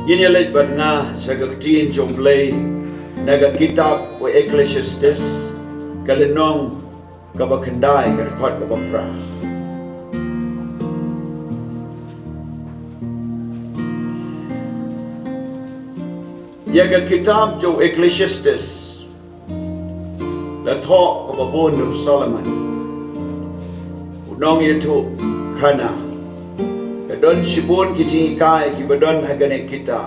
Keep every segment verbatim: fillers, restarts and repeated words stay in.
Ngin ïa leit bad nga sha ka ktien jong U Blei na ka kitab u Ecclesiastes, ka lynnong kaba khyndai, ka dkhot kaba phra. Ïa ka kitab jong u Ecclesiastes, la thoh kaba bun da u Solomon, u nongïathuhkhana. Ka don shibun ki jinghikai kiba don ha kane ka kitab,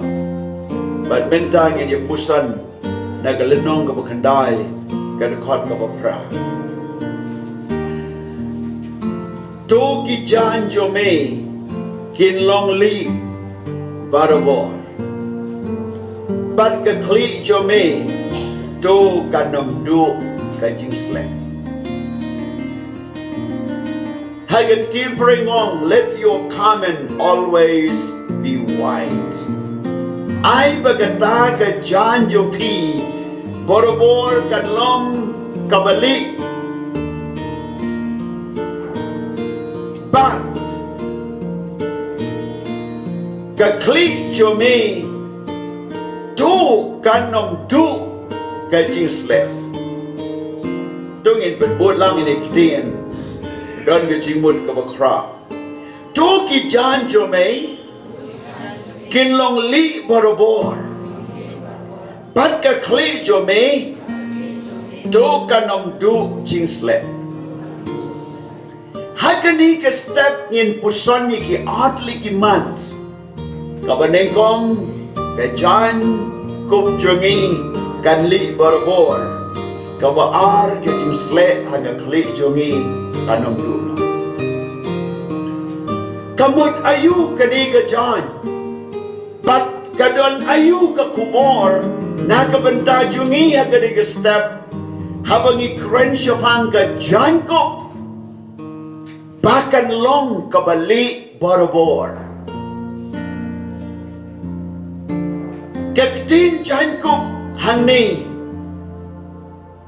bad mynta ngin ïa puson na ka lynnong kaba khyndai, ka dkhot kaba phra. To ki jaiñ jong me kin long lieh barabor, bad ka khlieh jong me to kan ym duh ka jingsleh. Ha ka ktien Phareng ong, let your garment always be white. Ai ba kata ka jaiñ jong phi barabor kan long kaba lieh, bad ka khlieh jong me to kan ym duh ka jingsleh. To ngin pynbud lang ïa kane ka ktien, don ka jingmut kaba khraw. To ki jaiñ jong me kin long lieh barabor, bad ka khlieh jong me to kan ym duh jingsleh. Ha kane ka step ngin puson ïa ki ar tylli ki mat. Kaba nyngkong, ka jaiñkup jong ngi kan lieh barabor. Kaba ar, ka jingsleh ha ka khlieh jong ngi kan ym duh. Ka mut aïu kane ka jaiñ, bad ka don aïu ka khubor na ka bynta jong ngi ha kane ka step, haba ngi kren shaphang ka jaiñkup ba kan long kaba lieh barabor? Ka ktien jaiñkup hangne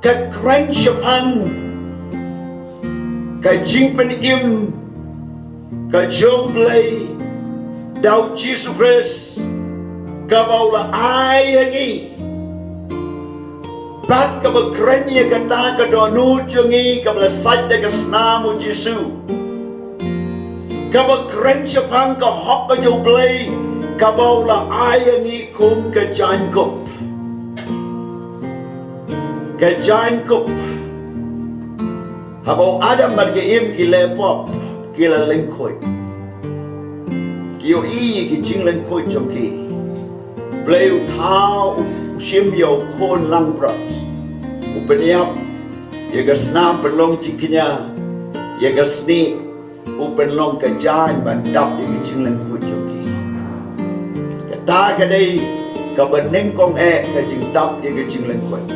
ka kren shaphang ka jingpynim ka jong U Blei da u Jisu Khrist, kaba u la ai ha ngi. Bad kaba kren ïa kata ka dohnud jong ngi kaba la sait da ka snam u Jisu. Kaba kren shaphang ka hok ka jong U Blei kaba u la ai ha ngi kum ka jaiñkup. Ka jaiñkup. Haba u Adam bad ka Im ki leh pop, ki la lyngkhuid. Ki ïohi ïa ki jinglyngkhuid jong ki. U Blei u thaw, u shim ïa u khun langbrot, u pynïap ïa ka snam pynlong jingkñia, ïa ka snieh u pynlong ka jaiñ ban tap ïa ka jinglyngkhuid jong ki. Kata ka dei kaba nyngkong eh ka jingtap ïa ka jinglyngkhuid.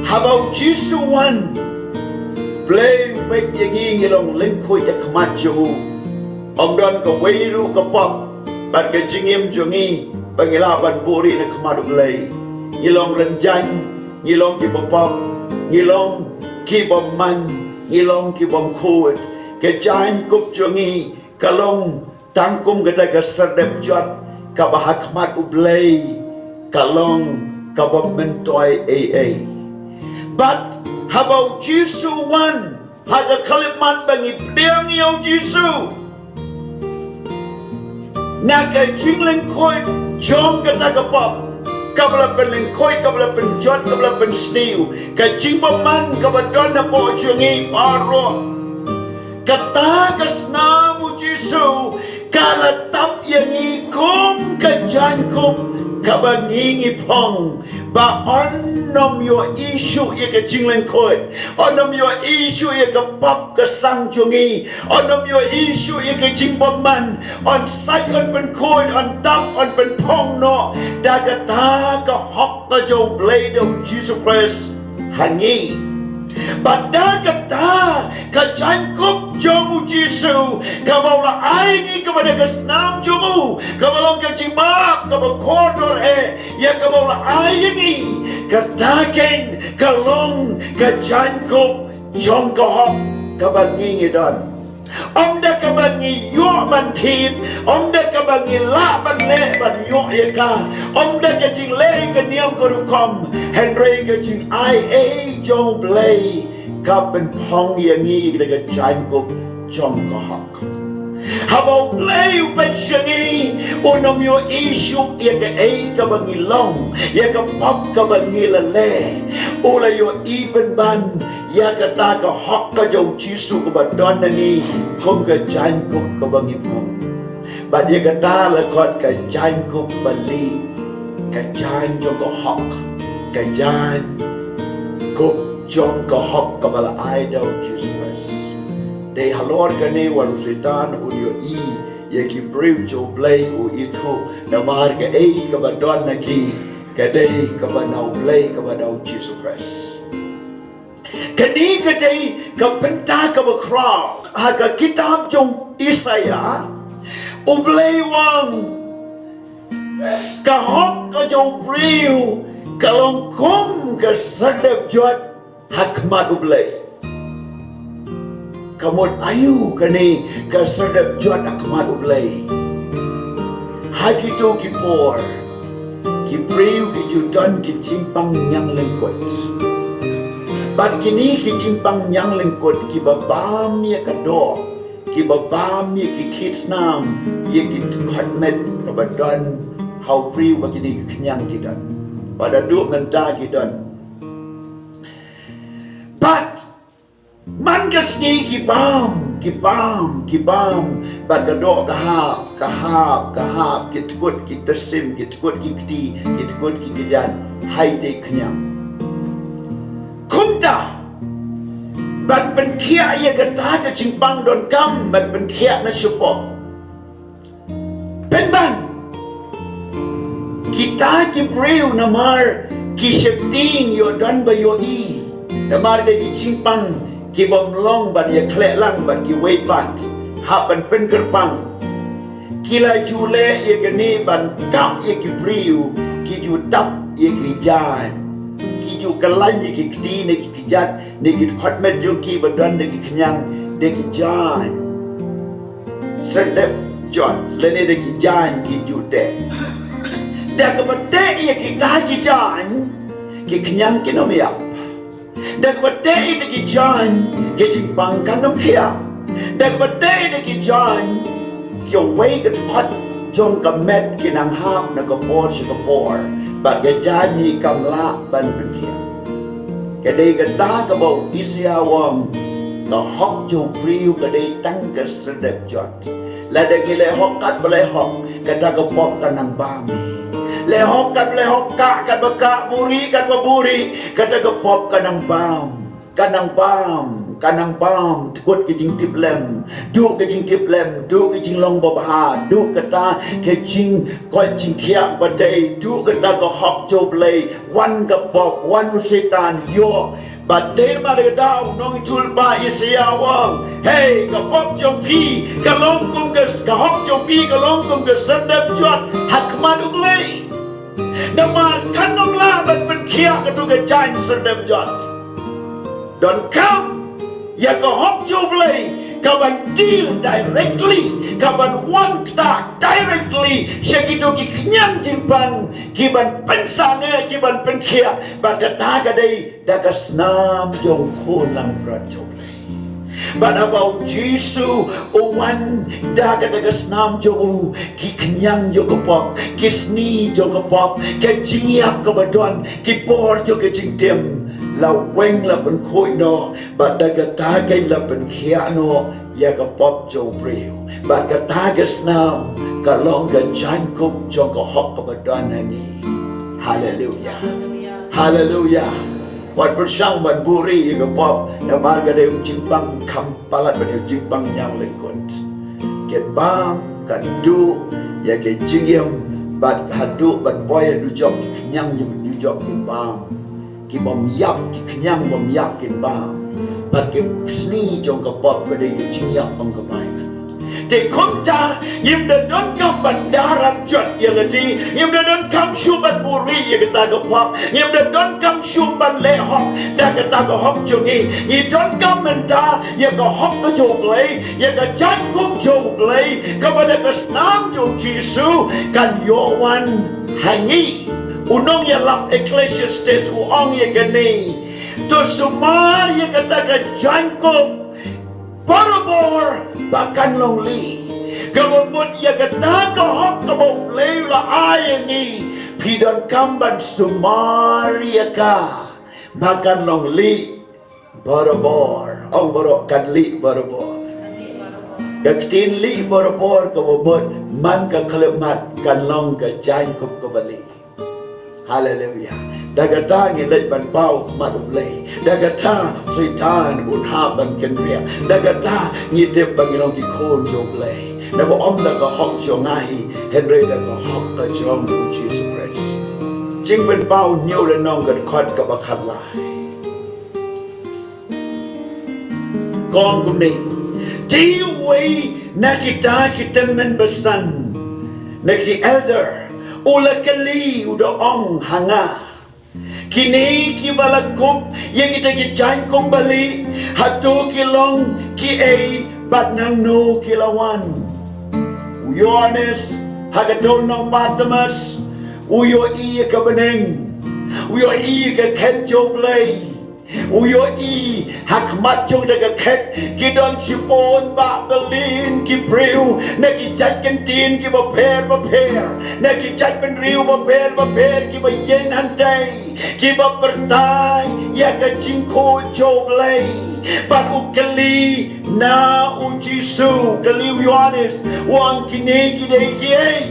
Haba u Jisu u wan, U Blei u peit ïa ngi, ngi long lyngkhuid ha khmat jong u. Ym don kawei ruh ka pop bad ka jingim jong ngi ba ngi lah ban buhrieh na khmat u Blei. Ngi long rynjang, ngi long ki bapop, ngi long ki bymman, ngi long ki bymkhuid. Ka jaiñkup jong ngi ka long tang kum kata ka syrdep jot kaba ha khmat u Blei ka long kaba myntoi ei ei. Bad haba u Jisu u wan, ha ka khyllipmat ba ngi pdiang ïa u Jisu, na ka jinglyngkhuid jong kata ka pop kaba la pynlyngkhuid, kaba la pynjot, kaba la pynsniew, ka jingbymman kaba don hapoh jong ngi baroh, kata ka snam u Jisu ka la tap ïa ngi kum ka jaiñkup kaba ngi ngi phong, ba yn ym ïohi shuh ïa ka jinglyngkhuid, yn ym ïohi shuh ïa ka pop ka sang jong ngi, yn ym ïohi shuh ïa ka jingbymman, yn sait, yn pynkhuid, yn tap, yn pynphong noh da kata ka hok ka jong u Blei da u Jisu Khrist ha ngi. Bad da kata ka jaiñkup jong u Jisu kaba u la ai ngi, kaba da ka snam jong u, kaba long ka jingmap kaba kordor eh ïa kaba u la ai ïa ngi, kata keiñ ka long ka jaiñkup jong ka hok kaba ngi ngi don. Ym da kaba ngi ïoh ban thied, ym da kaba ngi lah ban leh ban ïoh ïa ka, ym da ka jingleh ka niam ka rukom, hynrei ka jingai ei jong U Blei ka pynphong ïa ngi da ka jaiñkup jong ka hok. Haba U Blei u peit sha ngi, un ym ïohi shuh ïa kaei kaba ngi long, ïa ka pop kaba ngi la leh. U la ïohi pynban ïa kata ka hok ka jong U Jisu kaba don ha ngi kum ka jaiñkup kaba ngi phong. Bad ïa kata la khot ka jaiñkup ba lieh, ka jaiñ jong ka hok, ka jaiñkup jong ka hok kaba la ai da U Jisu Khrist. Dei halor kane wat u Soitan un ïohi ïa ki briew jong U Blei, u ithuh namar kaei kaba don ha ki ka dei kaba na U Blei, kaba na U Jisu Khrist. Kane ka dei ka bynta kaba khraw. Ha ka kitab jong Isaïah, U Blei u ong, ka hok ka jong u briew ka long kum ka sardep jot ha khmat U Blei. Ka mut aïu kane ka sardep jot ha khmat U Blei? Ha kito ki por, ki briew ki ju don ki jingpang ñiang lyngkut. Bad kine ki jingpang ñiang lyngkut kiba bam ïa ka doh, kiba bam ïa ki thied snam, ïa ki dkhot met kaba don ha u briew, ba kine ki khñiang ki don. Bad haduh mynta ki don. Bad man ka sngi ki bam, ki bam, ki bam. Bad ka doh ka hap, ka hap, ka hap, ki tkut ki tyrsim, ki tkut ki kti, ki tkut ki kjat, haei te khñiang. Kumta ban pynkhiah ïa kata ka jingpang donkam, ban pynkhiah na shapoh. Pynban kita ki briew namar ki sheptieng, ïoh don ba ïohi, namar dei ki jingpang ki bym long ban ïakhleh lang bad kiwei pat, hap ban pynkyrpang. Ki la ju leh ïa kane ban kap ïa ki briew, ki ju tap ïa ki jaiñ, ki ju kyllain ïa ki kti ne ki kjat ne ki dkhot met jong ki ba don da ki khñiang da ki jaiñ sardep jot lane da ki jaiñ ki ju teh. Da kaba teh ïa kita ki jaiñ, ki khñiang kin ym ïap. Da kaba teh ïa ki jaiñ, ki jingpang kan ym khiah. Da kaba teh ïa ki jaiñ, kiwei ki dkhot jong ka met ki nang hap na ka por sha ka por, bad ka jaiñ hi kam lah ban pynkhiah. Ka dei kata kaba u Isaïah u ong, ka hok jong u briew ka dei tang ka sardep jot. Lada ngi leh hok katba leh hok, kata ka pop ka nang bam. Leh hok katba leh hok, kah katba kah, buhrieh katba buhrieh, kata ka pop ka nang bam. Ka nang bam, ka nang bam, tkut ki jingtiplem, duh ki jingtiplem, duh ki jinglong babha, duh kata ki jingkoit jingkhiah ba dei, duh kata ka hok jong u Blei, wan ka pop, wan u Soitan, ïoh. Bad dei namar kata u nongïathuhlypa Isaïah u ong, hei, ka pop jong phi ka long kum ka, ka hok jong phi ka long kum ka sardep jot ha khmat u Blei. Namar kan ym lah ban pynkhiah kato ka jaiñ sardep jot. Donkam ïa ka hok jong u Blei ka ban deal directly, ka ban wan ktah directly sha kito ki khñiang jingpang ki ban pynsangeh, ki ban pynkhiah. Bad kata ka dei da ka snam jong u Khun langbrot jong u Blei. Bad haba u Jisu u wan da kata ka snam jong u, ki khñiang jong ka pop, ki sni jong ka pop, ka jingïap kaba don, ki bor jong ka jingtim la weng, la pynkhuid noh. Bad da kata ka la pynkhiah noh ïa ka pop jong u briew. Bad kata ka snam ka long ka jaiñkup jong ka hok kaba don ha ngi. Haleluia. Haleluia. Wat pyrshang ban buhrieh ïa ka pop, namar ka dei u jingpang kham palat, ka dei u jingpang ñiang lyngkut. Kin bam, kan duh ïa ka jingim, bad haduh ban poi ha dujok, ki khñiang jong dujok kin bam. Ki bym ïap, ki khñiang bym ïap kin bam. Bad ki sni jong ka pop ka dei ka jingïap bad ka bai. Te kumta ngim da donkam ban da rap jot, ïa lade, ngim da donkam shuh ban buhrieh ïa kata ka pop, ngim da donkam shuh ban leh hok da kata ka hok jong ngi. Ngi donkam mynta ïa ka hok ka jong U Blei, ïa ka jaiñkup jong U Blei, kaba da ka snam jong U Jisu kan ïoh wan ha ngi. U nongïalap Ecclesiastes u ong ïa kane: To sumar ïa kata ka jaiñkup barabor ba kan long lieh, kaba mut ïa kata ka hok kaba U Blei u la ai ïa ngi, phi donkam ban sumar ïa ka ba kan long lieh barabor. Ong baroh, kan lieh barabor. Ka ktien lieh barabor kaba mut man ka khyllipmat kan long ka jaiñkup kaba lieh. Haleluya. Da kata ngin leit ban paw ha khmat U Blei. Da kata Soitan un hap ban kynriah. Da kata ngi tip ba ngi long ki khun jong U Blei. Naba ym da ka hok jong nga hi, hynrei da ka hok ka jong U Jisu Khrist. Jingpynpaw Hynñiewlynnong, ka dkhot kaba khatlai. Ka ong kumne: Te uwei na kita ki tymmen basan, na ki elder, u la kylli, u da ong ha nga: Kine kiba la kup ïa kita ki jaiñkup balieh, hato ki long kiei bad nangno ki la wan? U Ïoannis ha ka dewlynnong Patmos u ïohi ïa ka bneng, u ïohi ïa ka khet jong U Blei. U ïohi ha khmat jong kata ka khet ki don shibun bah billion ki briew, na ki jait kyntien kiba pher bapher, na ki jait bynriew bapher bapher, kiba ïeng hangtei, kiba pyrta ïa ka jingkhuid jong U Blei. Bad u kylli na U Jisu, kylli u Ïoannis, u ong: Kine ki dei kiei?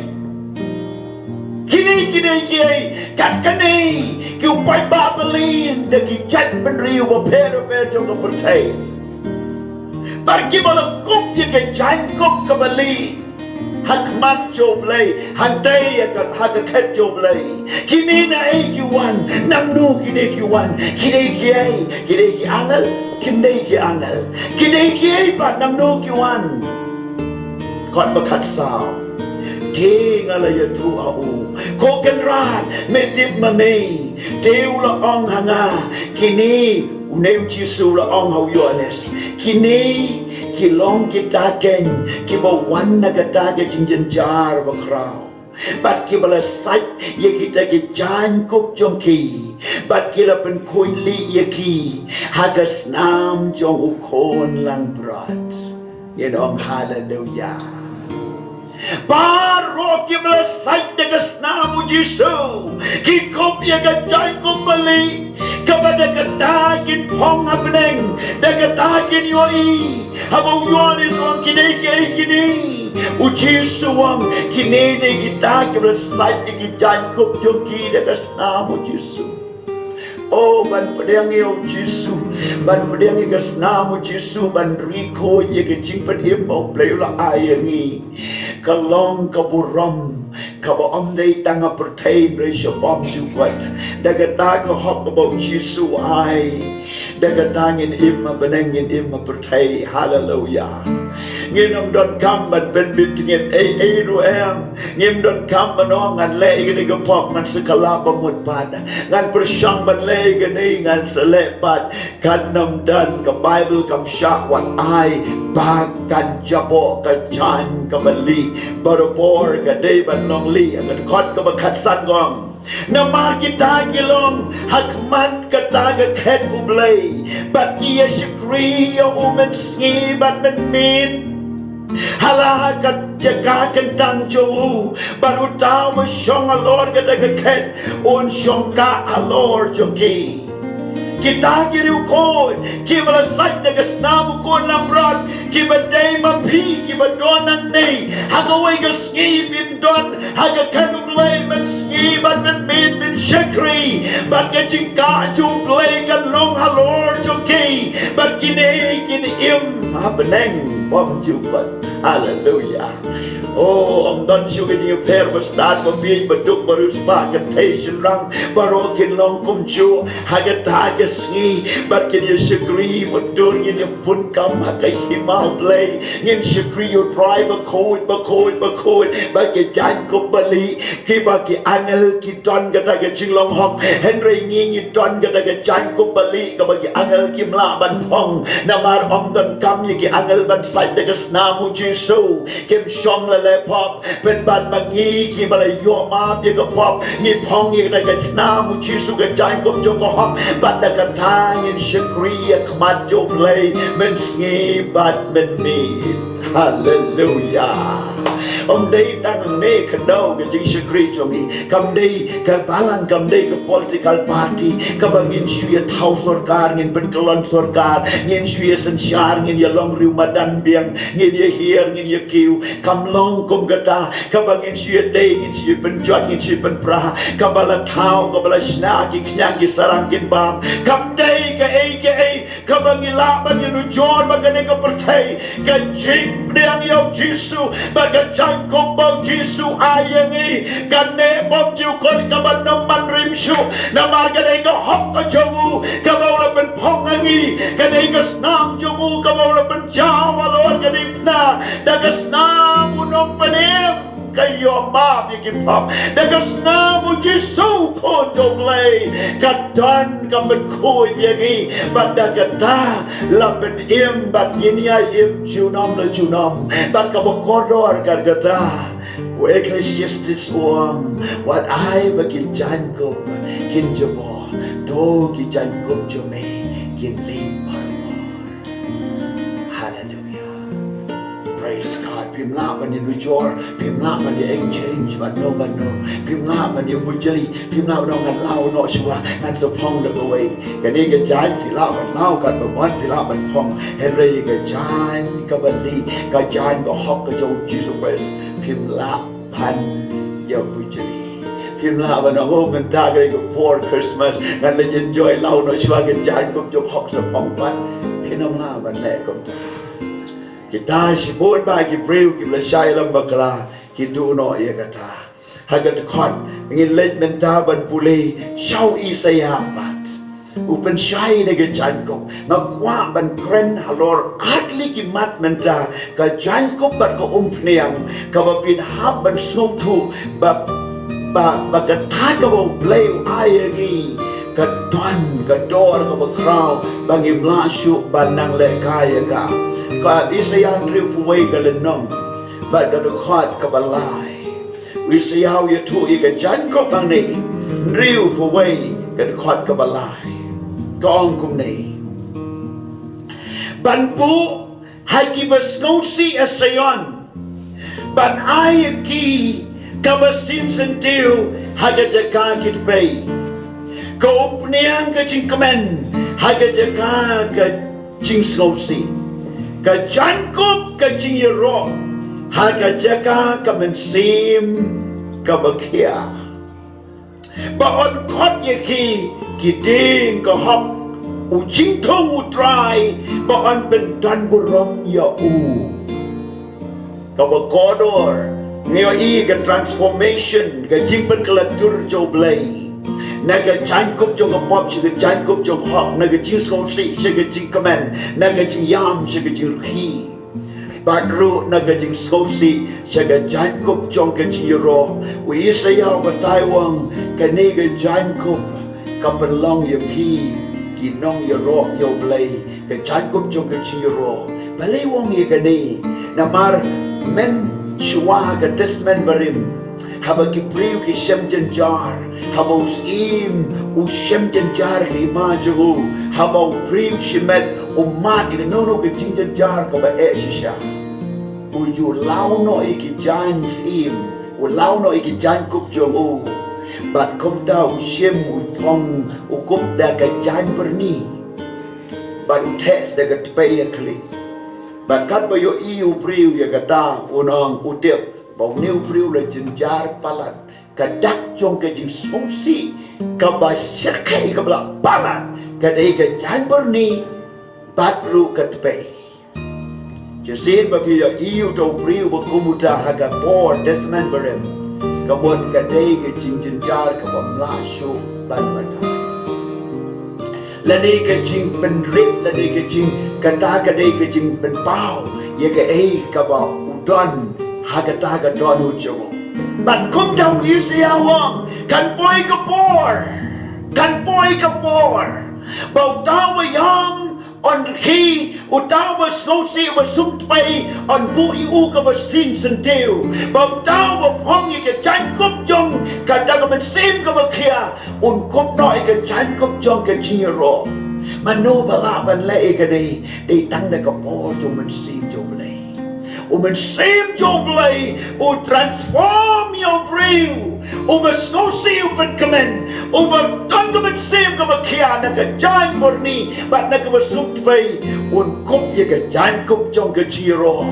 Kine ki dei kiei? Kat kane ki u paidbah billion da ki jait bynriew bapher bapher jong ka pyrthei, bad kiba la kup ïa ka jaiñkup kaba lieh ha khmat jong U Blei, hangtei ïa ka, ha ka khet jong U Blei. Kine naei ki wan? Nangno kine ki wan? Ki dei kiei? Ki dei ki angel? Kim dei ki angel. Ki dei kiei bad nangno ki wan? Kot ba khatsaw. Te nga la ïathuh ha u, Ko Kynrad, me tip ma me? Te u la ong ha nga: Kine, une u Jisu u la ong ha u Ïoannis, kine ki long kita keiñ kiba wan na kata ka jingjynjar bakhraw, bad kiba la sait ïa kita ki jaiñkup jong ki, bad ki la pynkhuid lieh ïa ki ha ka snam jong U Khun langbrot. Ngin ong haleluya. Baroh kiba la sait da ka snam U Jisu ki kup ïa ka jaiñkup balieh, kaba da kata kin phong ha bneng, da kata kin ïohi. Haba u Ïoannis u ong: Ki dei kiei kine? U Jisu u ong: Kine dei kita kiba la sait ïa ki jaiñkup jong ki da ka snam U Jisu. O, ban pdiang ïa U Jisu, ban pdiang ïa ka snam U Jisu, ban ri khuid ïa ka jingpynim ba U Blei u la ai ïa ngi, ka long ka burom kaba ym dei tang ha pyrthei hynrei sha bymjukut. Da kata ka hok kaba U Jisu u ai, da kata ngin im ha bneng, ngin im ha pyrthei. Haleluya. Ngin ym donkam ban pynbit tngit ei ei ruh em. Ngim donkam ban ong, ngan leh ïa kane ka pop, ngan sa kylla ba mut pat. Ngan pyrshang ban leh ïa kane, ngan sa leh pat. Kan ym don. Ka Baibl kam shah wat ai ba kan jaboh ka jaiñ kaba lieh. Barabor ka dei ban long lieh. Ka dkhot kaba khatsan ka ong: Namar kita ki long ha khmat kata ka khet U Blei, bad ki ïa shakri ïa u mynsngi bad mynmiet ha la ka jaka kyntang jong u, bad uta uba shong halor kata ka khet un shongkah halor jong ki. Kita ki riewkhuid kiba la sait da ka snam U Khun langbrot, kiba dei ma phi, kiba don hangne, ha kawei ka sngi phin don ha ka khet U Blei mynsngi bad mynmiet, phin shakri, bad ka jingkah jong U Blei kan long halor jong ki, bad kine kin im ha bneng. Bam ju pat. Haleluya. Oh, ym don shuh ka jingïapher ba stad ba bieit ba duk ba riewspah kynthei shynrang baroh kin long kumjuh. Ha kata ka sngi bad kin ïa shakri ba dur ngin ïa pun kam ha ka hima U Blei. Ngin shakri ïa U Trai bakhuid bakhuid bakhuid bad ka jaiñkup balieh. Kiba ki angel ki don kata ka jinglong hok, hynrei ngi ngi don kata ka jaiñkup balieh kaba ki angel kim lah ban phong. Namar ym donkam ïa ki angel ban sait da ka snam U Jisu. Kim shong la leh pop, pynban ma ngi kiba la ïoh map ïa ka pop, ngi phong ïa kata ka snam U Jisu, ka jaiñkup jong ka hok bad da kata ngin shakri ïa khmat jong U Blei mynsngi bad mynmiet. Haleluya. Ym dei tang ne ka dei ka jingshakri jong ngi. Kam dei ka balang, kam dei ka political party kaba ngin shu ïa thaw sorkar, ngin pynkyllon sorkar, ngin shu ïa synshar, ngin ïa long riew madan biang, ngin ïa hiar, ngin ïa kiew. Kam long kum kata kaba ngin shu ïa tei, ngin shu ïa pynjot, ngin shu ïa pynpra. Kaba la thaw, kaba la shna, ki khñiang ki sarang kin bam. Kam dei kaei kaei kaba ngi lah ban ïanujor bad kane ka pyrthei. Ka jingpdiang ïa U Jisu bad ka jaiñkup ba U Jisu ai ïa ngi, kane bym ju kot kaba nym man rim shuh. Namar kane ka hok ka jong U kaba U la pynphong ha ngi, kane ka snam jong U kaba U la pynjaw halor ka diengphna. Da ka snam U Nongpynim ka ïoh map ïa ki pop. Da ka snam U Jisu, Khun jong U Blei, ka don ka pynkhuid ïa ngi. Bad da kata la pynim bad ngin ïa im junom la junom. Bad kaba kordor ka kata, u Ecclesiastes u ong, wat ai ba ki jaiñkup kin jubor, to ki jaiñkup jong me kin leit barabor. Haleluya. Praise God. Phim lah ban ïanujor, phim lah ban ïa exchange bad no bad no. Phim lah ban ïa bujli, phim lah ban ong ngan law noh shuwa, ngan sa phong da kawei. Kane ka jaiñ phi lah ban law katba bun, phi lah ban phong. Hynrei ka jaiñ kaba lieh, ka jaiñ ba hok ka jong U Jisu Khrist, phim lah ban ïa bujli. Phim lah ban ong, oh, mynta ka dei ka por Christmas, ngan leit enjoy, law noh shuwa ka jaiñkup jong hok sa phong pat. Phim lah ban leh kumta. Kita shibun bah ki briew kiba la shah ïalam bakla ki duh noh ïa kata. Ha ka dkhot ngin leit mynta ban pule sha u Isaïah pat. U pynshai na ka jaiñkup. Nga kwah ban kren halor ar tylli ki mat mynta, ka jaiñkup bad ka umphniang, kaba phin hap ban sngewthuh ba, ba, ba kata kaba U Blei u ai ïa ngi ka don ka dor kaba khraw ba ngim lah shuh ban nang lehkai ïa ka. Ka Isaïah hynriewphew wei ka lynnong bad ka dkhot kaba lai. U Isaïah u ïathuh ïa ka jaiñkup hangne, hynriewphew wei ka dkhot kaba lai. Ka ong kumne: Ban buh ha kiba sngewsih ha Zion, ban ai ïa ki kaba sim syntiew ha ka jaka ki tpei, ka umphniang ka jingkmen ha ka jaka ka jingsngewsih, ka jaiñkup ka jingïaroh ha ka jaka ka mynsiem kaba khia. Ba yn khot ïa ki ki dieng ka hok, u jingthung U Trai, ba yn pyndonburom ïa u. Kaba kordor, ngi ïohi ka transformation, ka jingpynkylla dur jong U Blei. Na ka jaiñkup jong ka pop sha ka jaiñkup jong ka hok, na ka jingsngewsih sha ka jingkmen, na ka jingïam sha ka jingrkhie. Bad ruh na ka jingsngewsih sha ka jaiñkup jong ka jingïaroh. U Isaïah u batai u ong, kane ka jaiñkup ka pynlong ïa phi ki nongïaroh ïa U Blei, ka jaiñkup jong ka jingïaroh. Balei u ong ïa kane? Namar mynshuwa ka Testament Barim, haba ki briew ki shem jynjar, haba u syiem u shem jynjar ha ka hima jong u, haba u briew shimet u mad ïa kano kano ka jingjynjar kaba eh shisha, u ju law noh ïa ki jaiñ syiem, u law noh ïa ki jaiñkup jong u. Bad kumta u shim, u phong, u kup da ka jaiñ byrni. Bad u theh da ka tpei ïa khlieh. Bad katba ïohi u briew ïa kata, un ong, u tip ba une u briew u la jynjar palat. Ka dak jong ka jingsngewsih kaba shyrkhei kaba la palat ka dei ka jaiñ byrni bad ruh ka tpei. Shisien ba phi ïohi uta u briew ba kum uta ha ka por Testament Barim, ka mut ka dei ka jingjynjar kaba ym lah shuh ban batai. Lane ka jingpynrit, lane ka jing, kata ka dei ka jingpynpaw ïa kaei kaba u don ha kata ka dohnud jong u. Bad kumta u Isaïah u ong, kan poi ka por, kan poi ka por ba uta uba ïam un rkhie, uta uba sngewsih, uba sngewthuh, un buh ïa u kaba sing syntiew. Ba uta uba phong ïa ka jaiñkup jong kata ka mynsiem kaba khia, un kup noh ïa ka jaiñkup jong ka jingïaroh. Mano ba lah ban leh ïa kane? Dei tang da ka por jong u Mynsiem jong U Blei. U Mynsiem jong U Blei u transform ïa u briew uba sngewsih, u pynkmen, uba don ka mynsiem kaba khia na ka jaiñ byrni bad na kaba sngewthuh, un kup ïa ka jaiñkup jong ka jingïaroh.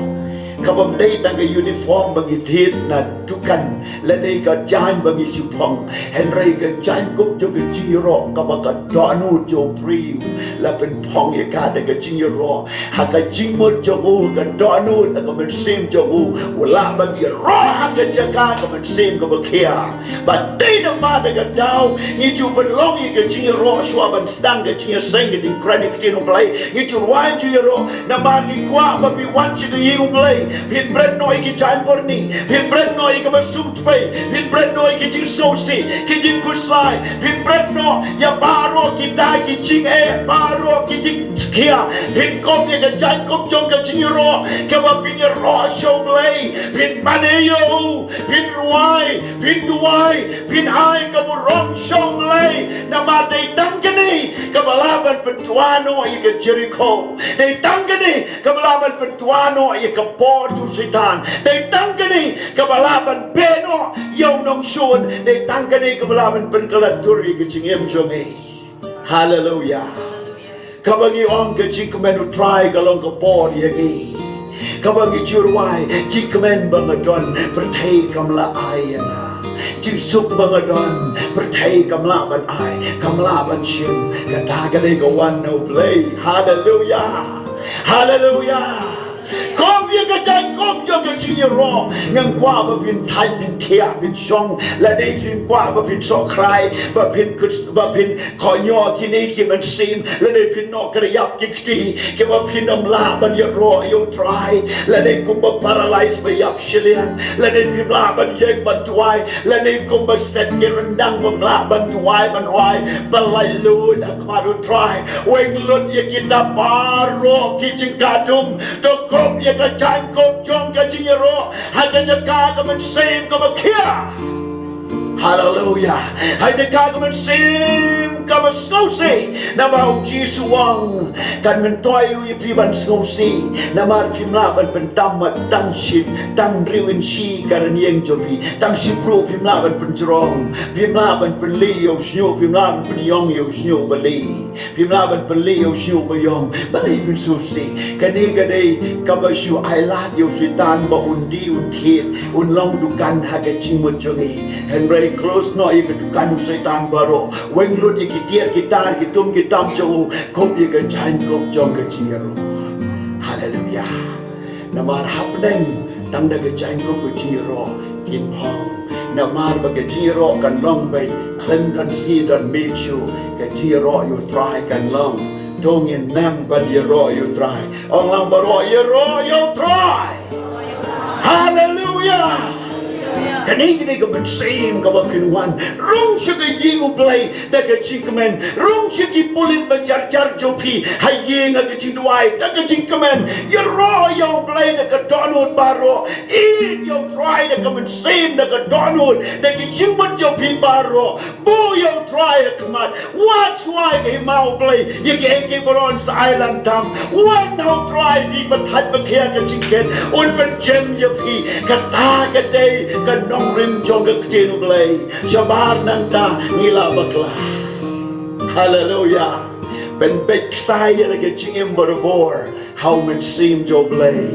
Kaba ym dei tang ka uniform ba ngi thied na dukan lane ka jaiñ ba ngi shu phong, hynrei ka jaiñkup jong ka jingïaroh kaba ka dohnud jong u briew la pynphong ïa ka da ka jingïaroh. Ha ka jingmut jong u, ka dohnud, ha ka mynsiem jong u, u lah ban ïaroh ha ka jaka ka mynsiem kaba khia. Bad dei namar kata ngi ju pynlong ïa ka jingïaroh shuwa ban sdang ka jingïaseng, ka jingkren ïa ka ktien U Blei. Ngi ju rwai, ju ïaroh namar ngi kwah ba phi wan sha ka ïing U Blei, phin bret noh ïa ki jaiñ byrni, phin bret noh ïa kaba sngewthuh, phin bret noh ïa ki jingsngewsih, ki jingkhuslai, phin bret noh ïa baroh kita ki jingeh, baroh ki jingkhia. Phin kup ïa ka jaiñkup jong ka jingïaroh kaba phin ïaroh sha U Blei. Phin mane ïa u, phin rwai, phin duwai, phin ai ka burom sha U Blei. Namar dei tang kane kaba lah ban pyntwa noh ïa ka Jerikho. Dei tang kane kaba lah ban pyntwa noh ïa ka por jong u Soitan. Dei tang kane kaba lah ban beh noh ïa u nongshun. Dei tang kane kaba lah ban pynkhlad dur ïa ka jingim jong ngi. Haleluia. Kaba ngi ong ka jingkmen U Trai ka long ka por ïa ngi. Kaba ngi ju rwai, jingkmen ba nga don, pyrthei kam lah ai ïa nga. Jingsuk ba nga don, pyrthei kam lah ban ai, kam lah ban shim. Kata ka dei ka wan na U Blei. Haleluia. Haleluia. Kup ïa ka jaiñkup jong ka jingïaroh. Ngam kwah ba phin thait, phin thiah, phin shong, lane phin kwah ba phin sohkhrai, ba phin kut, ba phin kohnguh kine ki mynsiem, lane phin noh kyrïap ki kti, kiba phin ym lah ban ïaroh ïa U Trai, lane kumba paralyze ba ïap shiliang, lane phim lah ban ïeng ban duwai, lane kumba set ki ryndang bym lah ban duwai ban rwai, ba laitluid ha khmat U Trai. Weng lut ïa kita baroh ki jingkhatduh, to kup ïa ka jaiñkup jong ka jingïaroh ha ka jaka ka mynsiem kaba khia. Haleluia. Ha ka jaka ka mynsiem kaba sngewsih. Namar U Jisu u ong, kan myntoi ruh ïa phi ban sngewsih. Namar phim lah ban pyntam mat tang shi, tang hynriew inshi ka rynïeng jong phi. Tang shipruh phim lah ban pynjrong. Phim lah ban pynlih ïa u shñiuh, phim lah ban pynïong ïa u shñiuh ba lih. Phim lah ban pynlih ïa u shñiuh ba ïong. Balei phin sngewsih? Kane ka dei kaba shu ai lad ïa u Soitan ba un die un thied, un long dukan ha ka jingmut jong ngi. Hynrei close noh ïa ka dukan u Soitan baroh. Weng lut ïa ki tiar ki tar, ki tum ki tam jong u, kup ïa ka jaiñkup jong ka jingïaroh. Haleluia. Namar hapdeng tang da ka jaiñkup ka jingïaroh kin phong. Namar ba ka jingïaroh kan long beit, khlem kan sngi don miet shuh, ka jingïaroh ïa U Trai kan long. To ngin nang ban ïaroh ïa U Trai. Ong lang baroh, ïaroh ïa U Trai. Haleluia. Kane, kane ka mynsiem kaba phin wan. Rung sha ka ïing U Blei da ka jingkmen. Rung sha ki pulit ba jar jar jong phi ha ïing ha ka jingduwai da ka jingkmen. Ïaroh ïa U Blei da ka dohnud baroh. Ïeit ïa U Trai da ka mynsiem, da ka dohnud, da ki jingmut jong phi baroh. Buh ïa U Trai ha khmat. Wat shuwa ïa ka hima U Blei ïa kiei kiei baroh yn sa ai lang tam. Wan ha U Trai, phi ba thait ba khia ka jingkit, un pynjem ïa phi. Kata ka dei ka nongrim jong ka ktien U Blei. Shabar nangta ngi la bakla. Haleluia. Pynbeit ksai ïa la ka jingim barabor ha u Mynsiem jong U Blei.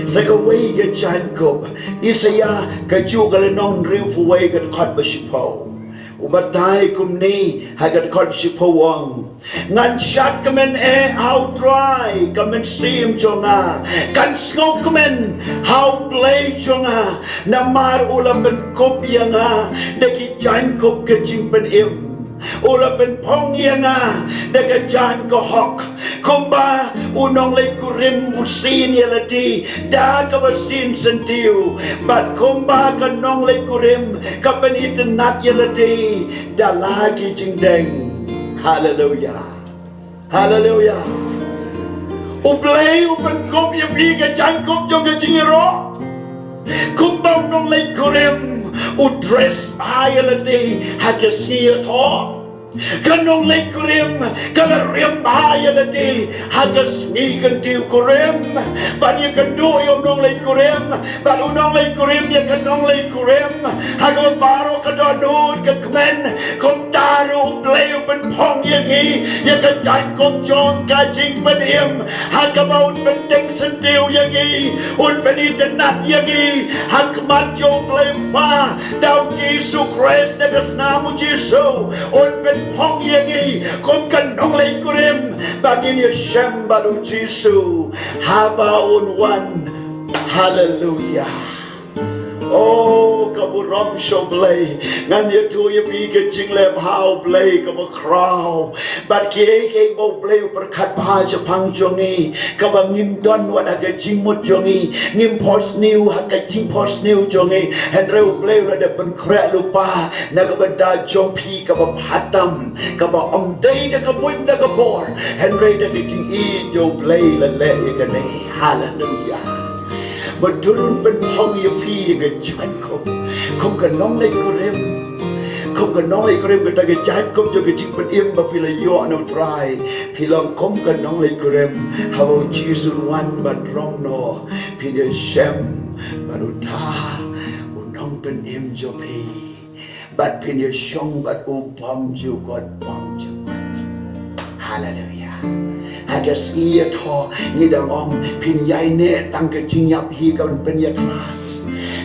Sa kawei ka jaiñkup. Isaïah kajuh ka lynnong hynriewphew wei ka dkhot ba shiphew. U batai kumne ha ka dkhot shiphew u ong, ngan shad kmen eh ha U Trai ka mynsiem jong nga, kan sngewkmen ha U Blei jong nga, namar u la pynkup ïa nga da ki jaiñkup ka jingpynim. U la pynphong ïa nga da ka jaiñ ka hok. Kumba u nongleit kurim u sien ïa lade da kaba sien syntiew, bad kumba ka nongleit kurim ka pynitynnad ïa lade da la ki jingdeng. Haleluya. Haleluya. U Blei u pynkup ïa phi ka jaiñkup jong ka jingïaroh. Kumba u nongleit kurim u dress bha ïa lade ha ka sngi ïathoh. Ka nongleit kurim ka la riam bha ïa lade ha ka sngi kyntiew kurim. Bad ïakynduh ïa u nongleit kurim, bad u nongleit kurim ïa ka nongleit kurim. Ha kaba baroh ka dohnud ka kmen, kumta ruh U Blei u pynphong ïa ngi ïa ka jaiñkup jong ka jingpynim. Ha kaba un pynteng syntiew ïa ngi, un pynitynnad ïa ngi ha khmat jong U Blei Kpa, da U Jisu Khrist, da ka snam U Jisu, un pynphong ïa ngi kum ka nongleit kurim ba ngin ïashem bad U Jisu haba un wan. Haleluya. O, ka burom sha U Blei. Ngan ïathuh ïa phi ka jingleh bha U Blei kaba khraw. Bad kiei kiei ba U Blei u pyrkhat bha shaphang jong ngi, kaba ngim don wat ha ka jingmut jong ngi, ngim phohsniew ha ka jingphohsniew jong ngi, hynrei U Blei u la dep pynkhreh lypa na ka bynta jong phi kaba bha tam, kaba ym dei da ka buit da ka bor, hynrei da ka jingïeit jong U Blei la leh ïa kane. Haleluya. Ba un pynphong ïa phi ïa ka jingkup kum ka nongleit kurim. Kum ka nongleit kurim, kata ka jingkup jong ka jingpynim ba phi la ïoh na U Trai. Phi long kum ka nongleit kurim, haba U Jisu un wan ban rong noh, phin ïashem bad uta u nongpynim jong phi. Bad phin ïashong bad u bymjukut, bymjukut. Haleluya. Ha ka sngi ïathoh ngi dang ong phin ïaineh tang ka jingïap hi ka ban pynïakhlad.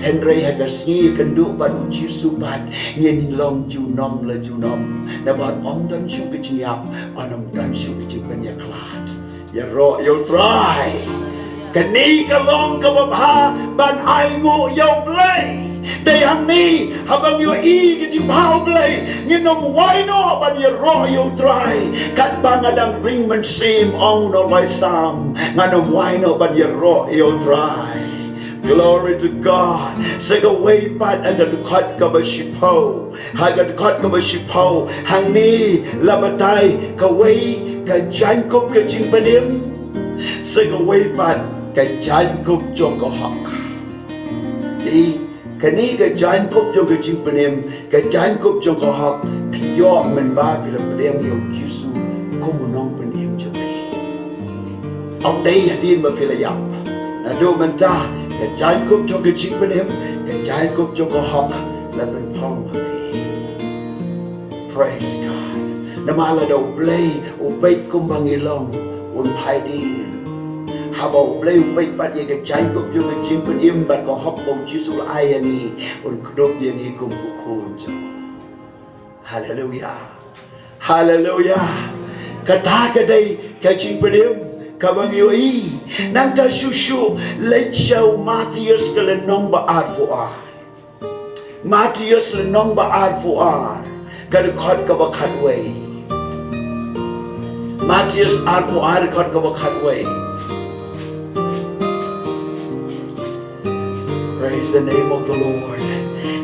Hynrei ha ka sngi ïakynduh bad U Jisu pat ngin long junom la junom. Namar ym don shuh ka jingïap, ym don shuh ka jingpynïakhlad. Ïaroh ïa U Trai. Kane ka long kaba bha ban ainguh ïa U Blei. Dei hangne haba ngi ïohi ka jingbha U Blei, ngin ym wai noh ban ïaroh ïa U Trai. Katba nga dang ring mynsiem, ong u nongwai Salm, ngan ym wai noh ban ïaroh ïa U Trai. Glory to God. Sa kawei pat ha ka dkhot kaba shiphew. Ha ka dkhot kaba shiphew hangne la batai kawei ka jingkup ka jingpynim, sa kawei pat ka jingkup jong ka hok. Te kane ka jingkup jong ka jingpynim, ka jingkup jong ka hok, phi ïoh mynba phi la pdiang ïa U Jisu kum u nongpynim jong phi. Ym dei hadien ba phi la ïap. Naduh mynta ka jingkup jong ka jingpynim, ka jingkup jong ka hok la pynphong ha phi. Praise God. Namar lada U Blei u peit kumba ngi long, un phai dien. Haba U Blei u peit pat ïa ka jingkup jong ka jingpynim bad ka hok ba U Jisu u la ai ïa ngi, un kdup ïa ngi kum u khun jong u. Haleluya. Haleluya. Kata ka dei ka jingpynim kaba ngi ïohi. Nangta shuh shuh leit sha u Mathaios ka lynnong ba arphew ar. Mathaios lynnong ba arphew ar, ka dkhot kaba khatwei. Mathaios arphew ar, dkhot kaba khatwei. Praise the name of the Lord.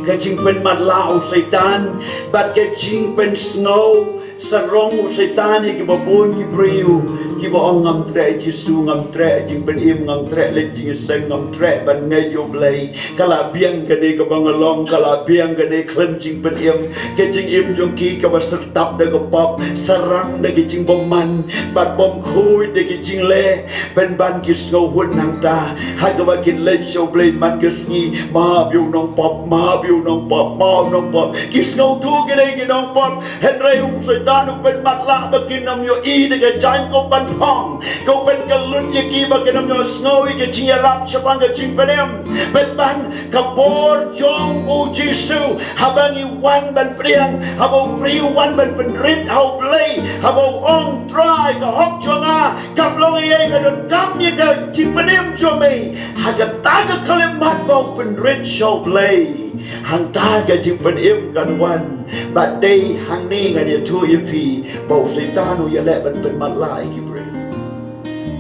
Ka jingpynmatlah u Soitan bad ka jingpynsngew sarong u Soitan ïa kiba bun ki briew kiba ong, ngam treh Jisu, ngam treh jingpynim, ngam treh leit jingïaseng, ngam treh ban ngeit ïa U Blei. Ka la biang kane kaba nga long, ka la biang kane khlem jingpynim. Ka jingim jong ki kaba syrtap da ka pop, sarang da ka jingbymman bad bymkhuid da ka jingleh. Pynban ki sngewhun nangta ha kaba kin leit sha U Blei man ka sngi, map ïa u nongpop, map ïa u nongpop, map ïa u nongpop. Ki sngewthuh ki dei ki nongpop, hynrei u Soitan u pynmatlah ba kin ym ïohi da ka jingkup ban Ong, ka u pynkylla ïa ki ba kin ym ïohsngew ïa ka jingïalap shaphang ka jingpynim. Bad ban ka bor jong u Jisu, haba ngi wan ban pdiang, haba u briew u wan ban pynrit ha u Blei, haba u ong, Trai, ka hok jong nga kam long ei ei, nga donkam ïa ka jingpynim jong me. Ha kata ka khyllipmat ba u pynrit sha u Blei, hangta ka jingpynim kan wan. Bad dei hangne ngan ïathuh ïa phi ba u Soitan u ïaleh ban pynmatlah ïa ki briew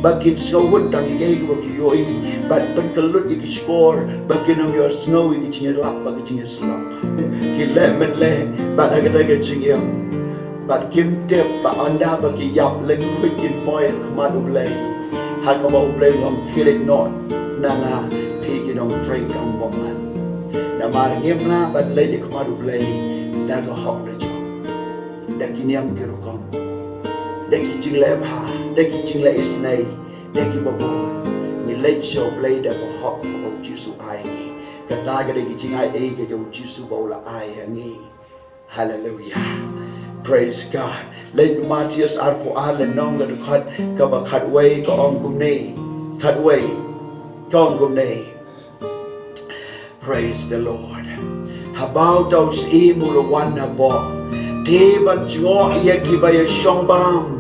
ba kin sngewhun tang ïa kaei kaba ki ïohi, bad pynkylla ïa ki shkor ba kin ym ïohsngew ïa ki jingïalap bad ki jingïasyllok. Ki leh mynleh bad ha kata ka jingim, bad kim tip ba ynda ba ki ïap lyngkhuid kin poi ha khmat u Blei, ha kaba u Blei u ong, khie leit noh na nga, phi ki nongtrei kam bymman. Namar ngim lah ban leit ha khmat u Blei da ka hok lajong, da ki niam ki rukom, da ki jingleh bha, da ki jingleh isynei, da kiba bun. Ngi leit sha u Blei da ka hok kaba u Jisu ai ngi. Kata ka dei ka jingai ei ka jong u Jisu ba u la ai ha ngi. Haleluia. Praise God. Leit Mathaios arphew ar, lynnong ka dkhot kaba khatwei, ka ong kumne. Khatwei, ka ong kumne. Praise the Lord. Haba uta u syiem u la wan hapoh, te ban jngoh ïa kiba ïashong bam,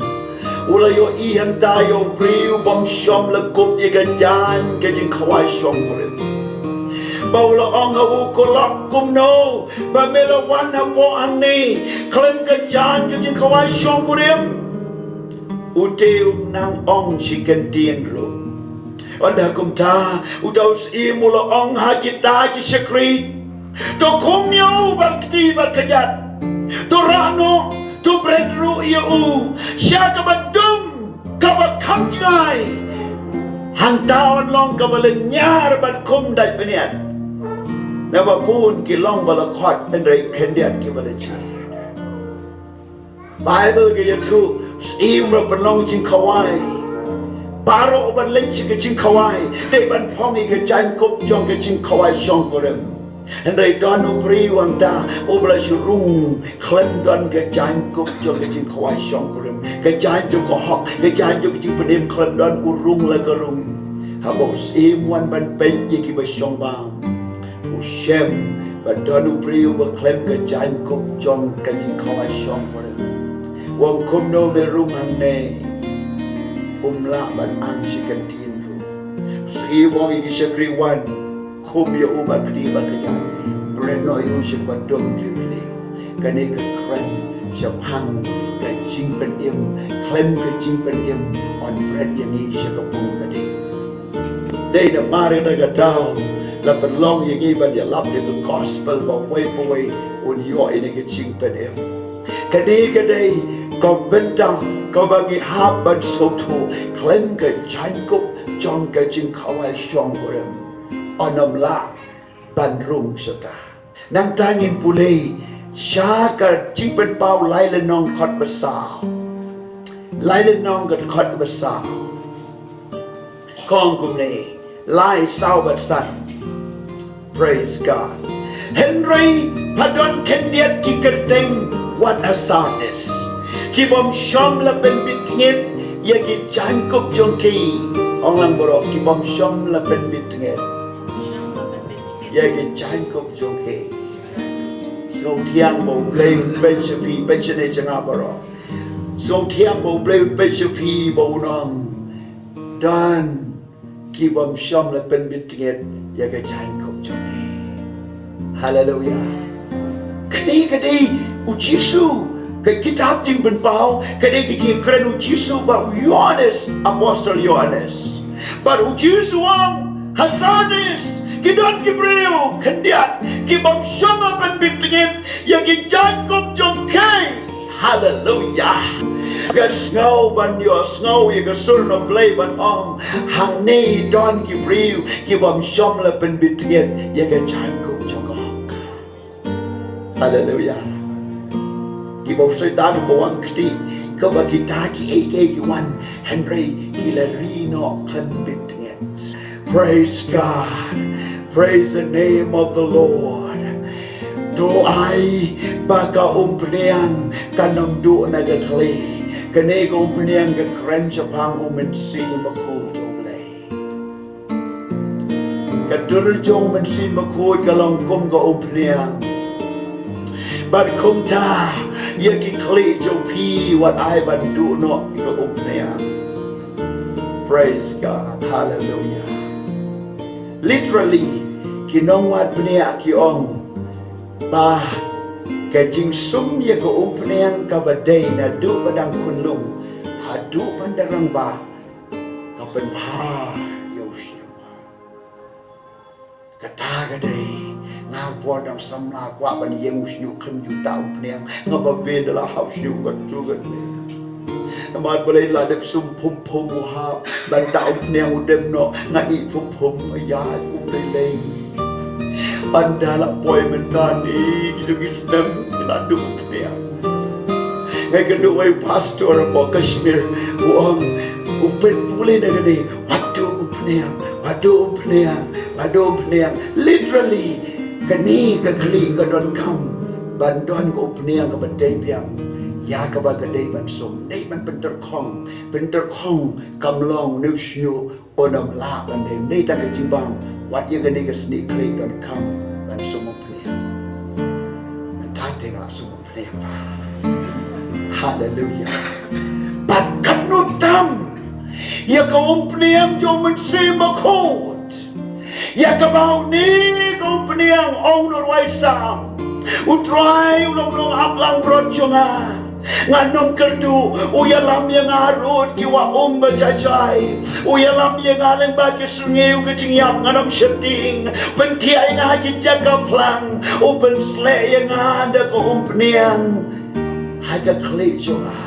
u la ïohi hangta ïa u briew bym shym la kup ïa ka jaiñ ka jingkhawai shongkurim. Ba u la ong ha u, ko lok kumno ba me la wan hapoh hangne khlem ka jaiñ ka jingkhawai shongkurim? U te um nang ong shi kyntien ruh. Ynda kumta, uta u syiem u la ong ha kita ki shakri, to khum ïa u bad kti bad kjat. To rah noh, to bret ruh ïa u sha kaba dum, kaba kham jngai. Hangta yn long kaba lynñiar bad khum dait bniat. Naba bun ki long ba la khot, hynrei khyndiat kiba la jied. Baibl ka ïathuh, syiem la pynlong jingkhawai. Baroh ban leit sha ka jingkhawai, dei ban phong ïa ka jaiñkup jong ka jingkhawai shongkurim. Hynrei don u briew hangta uba la shu rung khlem don ka jaiñkup jong ka jingkhawai shongkurim, ka jaiñ jong ka hok, ka jaiñ jong ka jingpynim khlem don, u rung la ka rung. Haba u syiem u wan ban peit ïa kiba shong bam, u shem ba don u briew ba khlem ka jaiñkup jong ka jingkhawai shongkurim. U ong, kumno me rung hangne? Um lah ban ang shi kyntien ruh. U syiem u ong ïa ki shakri, wan, khum ïa u bad kti bad kjat, bret noh ïa u sha kaba dum ki riew. Kane ka kren shaphang ka jingpynim, khlem ka jingpynim yn bret ïa ngi sha ka pung ka ding. Dei namar kata ka daw la pynlong ïa ngi ban ïalap ïa ka gospel ba uwei pa uwei un ïoh ïa ka jingpynim. Kane ka dei ka bynta kaba ngi hap ban sngewthuh, khlem ka jaiñkup jong ka jingkhawai shongkurim yn ym lah ban rung shata. Nangta ngin pule sha ka Jingpynpaw lai lynnong dkhot ba saw. Lai lynnong ka dkhot ba saw. Ka ong kumne, lai, saw bad san. Praise God. Hynrei pha don khyndiat ki kyrteng wat ha Sardis, ki bym shym la pynbit tnget ïa ki jaiñkup jong ki. Ong lang baroh, ki bym shym la pynbit tnget ïa ki jaiñkup jong ki. Sngewthiang ba U Blei u peit sha phi, peit shane sha nga baroh. Sngewthiang ba U Blei u peit sha phi ba un ong, don ki bym shym la pynbit tnget ïa ka jaiñkup jong ki. Haleluia. Kane ka dei U Jisu, ka kitab Jingpynpaw ka dei ka jingkren U Jisu bad u Ïoannis, apostol Ïoannis. Bad U Jisu u ong ha Sardis ki don ki briew khyndiat ki bym shym la pynbit tnget ïa ki jaiñkup jong ki. Haleluia. Ka sngew ban ïohsngew ïa ka sur na U Blei ban ong, hangne don ki briew ki bym shym la pynbit tnget ïa ka jaiñkup jong ka. Haleluia. Kiba u Soitan u wan kti, kaba kita kiei kiei ki wan, hynrei ki la ri noh khlem bit tnget. Praise God. Praise the name of the Lord. To ai ba ka umphniang kan ym duh na ka khlieh, Kane ka umphniang ka kren shaphang u Mynsiem Bakhuid jong U Blei. Ka dur jong u Mynsiem Bakhuid ka long kum ka umphniang. Bad kumta, ïa ki khlieh jong phi wat ai ban duh noh ïa ka umphniang. Praise God. Hallelujah. Literally, ki nongwad bniah ki ong ba ka jingsum ïa ka umphniang kaba dei naduh ba dang khunlung haduh ban da rangbah ka pynbha ïa u shñiuh. Kata ka dei, nga por dang samla kwah ban ïeng u shñiuh khyndiat, ta umphniang, nga ba beh da la hap shñiuh ka tu ka tu. Namar balei la dep sum phum phum u hap, ban ta umphniang u dem noh, nga i phum phum, ïa u lei lei. Ban da la poi mynta ne, kito ki snem, la duh umphniang. Nga kynduh wei pastor hapoh Kashmir, u ong, u pynpule na kane, wat duh umphniang, wat duh umphniang, wat duh umphniang. Literally, kane ka khlieh ka donkam ban don ka umphniang kaba dei biang ïa kaba ka dei ban sum. Dei ban pynter khong, pynter khong kam long ne u shñiuh un ym lah ban dei. Dei tang ka jingbam, wat ïa kane ka snieh khlieh donkam ban sum umphniang. Mynta te nga la sum umphniang. Haleluia. Bad katno tam ïa ka umphniang jong u Mynsiem Bakhuid. Ïa kaba une ka umphniang, ong u nongrwai Salm. U Trai u long u nongap langbrot jong nga. Ngan ym kyrduh, u ïalam ïa nga harud ki wah um ba jai jai. U ïalam ïa nga lyngba ki syrngiew ka jingïap, ngan ym sheptieng. Pynthiah ïa nga ha ki jaka phlang, u pynsleh ïa nga da ka umphniang ha ka khlieh jong nga.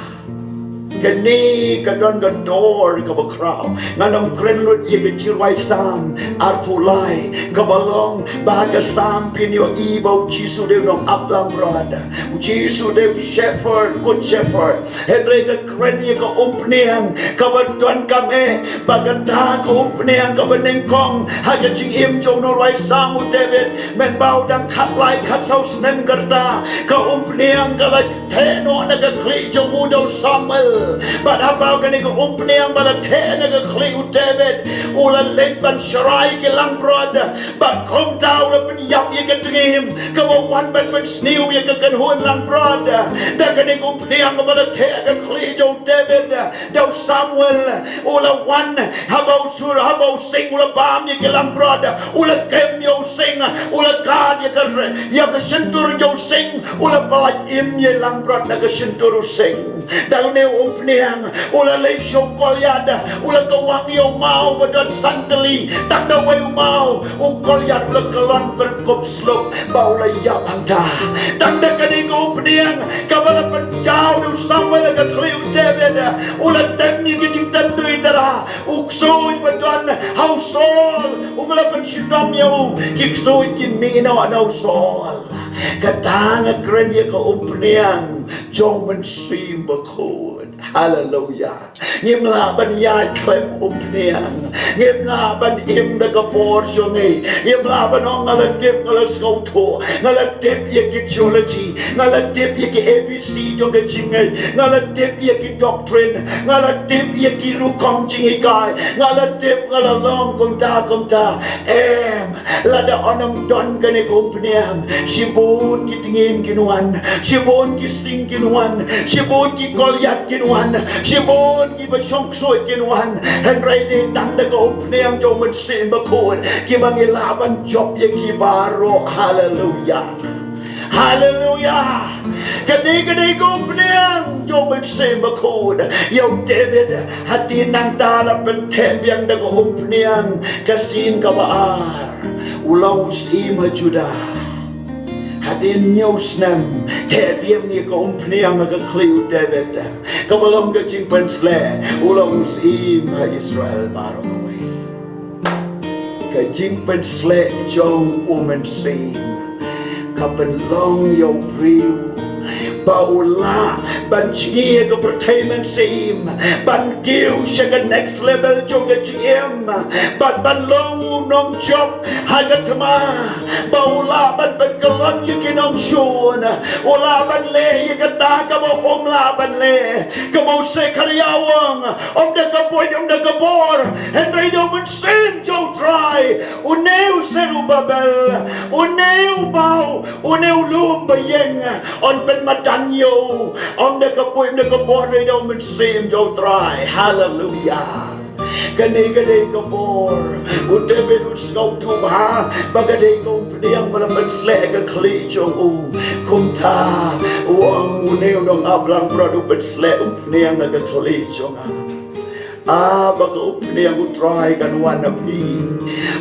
Kane ka don ka dor kaba khraw. Ngan ym kren lut ïa ka jingrwai Salm arphew lai, kaba long ba ha ka Salm phin ïohi ba u Jisu dei u nongap langbrot. U Jisu dei u shepherd, good shepherd. Hynrei ka kren ïa ka umphniang kaba donkam eh, ba kata ka umphniang kaba nyngkong ha ka jingim jong u nongrwai Salm u David, mynba u dang khatlai khatsaw snem ka rta, ka umphniang ka la theh noh na ka khlieh jong u da u Samuel. Bad haba kane ka umphniang ba la theh na ka khlieh u David, u la leit ban shrai ki langbrot. Bad kumta u la pynïap ïa ka jingim kaba wan ban pynsniew ïa ka kynhun langbrot. Da kane ka umphniang kaba la theh ha ka khlieh jong u David da u Samuel, u la wan haba u sur, haba u sing u la bam ïa ki langbrot, u la kem ïa u sing, u la kad ïa ka re-, ïa ka shyntur jong u sing, u la pyllait im ïa i langbrot na ka shyntur u sing. Da une u umphniang u la leit sha u Goliath, u la kawang ïa u maw ba don san tylli, tang da uwei u maw, u Goliath u la kyllon pyrkup sluk ba u la ïap hangta. Tang da kane ka umphniang kaba la pynjaw da u Samuel ha ka khlieh u David, u la tem ïa ki jingtem dui tara, u ksuid ba don ha u Saul uba la pynshitom ïa u, ki ksuid ki mih noh na u Saul. Kata nga kren ïa ka umphniang jong u Mynsiem Bakhuid. Haleluia. Ngim lah ban ïaid khlem umphniang. Ngim lah ban im da ka bor jong ngi. Ngim lah ban ong nga la tip, nga la sngewthuh, nga la tip ïa ki theology, nga la tip ïa ki A B C jong ka jingngeit, nga la tip ïa ki doctrine, nga la tip ïa ki rukom jinghikai, nga la tip, nga la long kumta kumta. Em, lada ym don kane ka umphniang, shibun ki tngin kin wan, shibun ki sing kin wan, shibun ki Goliath kin wan, shibun kiba shong ksuid kin wan. Hynrei dei tang da ka umphniang jong u Mynsiem Bakhuid kiba ngi lah ban jop ïa ki baroh. Haleluia. Haleluia. Kane, kane ka umphniang jong u Mynsiem Bakhuid ïa u David. Hati nangta la pyntheh biang da ka umphniang ka sien kaba ar. U long u syiem ha Judah. Hadien hynñiew snem, theh biang ïa ka umphniang ha ka khlieh u David, kaba long ka jingpynsleh, u long u syiem ha Israel baroh kawei. Ka jingpynsleh jong u Mynsiem ka pynlong ïa u briew ba u lah ban jngi ïa ka pyrthei mynsiem, ban kiew sha ka next level jong ka jingim, bad ban long u nongjop ha ka thma, ba u lah ban pynkyllon ïa ki nongshun, u lah ban leh ïa kata kaba um lah ban leh. Kaba u Sekharaïa u ong, ym da ka buit, ym da ka bor, hynrei da u Mynsiem jong U Trai. Une u Serubabel, une u baw, une u lum ba ïeng, yn pynmadan ïa u, ym da ka buit, ym da ka bor, hynrei da u Mynsiem jong U Trai. Haleluia. Kane ka dei ka bor. U David u sngewthuh bha ba ka dei ka umphniang ba la pynsleh ha ka khlieh jong u. Kumta u ong, une u nongap langbrot u pynsleh umphniang ha ka khlieh jong nga. Ah, ba ka umphniang U Trai kan wan na phi.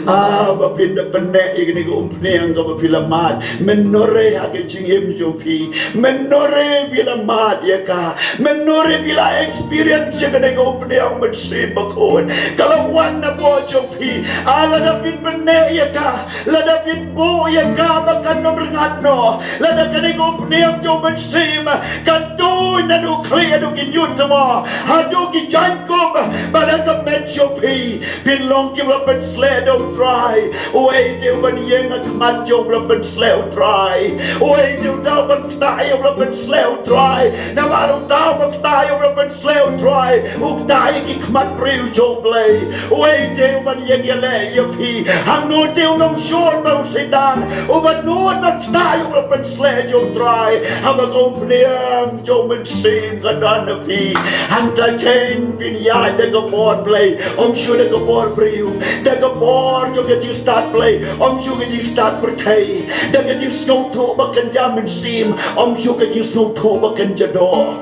Ah, ba phin da pynneh ïa kane ka umphniang kaba phi la mad. Mynno re ha ka jingim jong phi, mynno re phi la mad ïa ka, mynno re phi la experience ïa kane ka umphniang Mynsiem Bakhuid, ka la wan napoh jong phi. Ah, lada phin pynneh ïa ka, lada phin buh ïa ka ba kan ym rngat noh, lada kane ka umphniang jong U Mynsiem kan tuid naduh khlieh haduh ki ñiut tamo, haduh ki jaiñkup, ba na ka met jong phi phin long kiba la pynsleh da U Trai. Uei te u ban ïeng ha khmat jong uba la pynsleh U Trai? Uei te uta u ban ktah ïa uba la pynsleh U Trai? Namar uta uba ktah ïa uba la pynsleh U Trai u ktah ïa ki khmat briew jong U Blei. Uei te u ban ïeng ïaleh ïa phi? Hangno te u nongshun bad u Soitan u ban nud ban ktah ïa uba la pynsleh jong U Trai? Haba ka umphniang jong U Mynsiem ka don ha phi, hangta keiñ phin ïaid da ka bor Blei, ym shuh da ka bor briew, da ka bor jong ka jingstad Blei, ym shuh ka jingstad pyrthei, da ka jingsngewthuh ba kynja mynsiem, ym shuh ka jingsngewthuh ba kynja doh.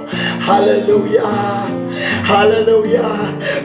Haleluia. Haleluia.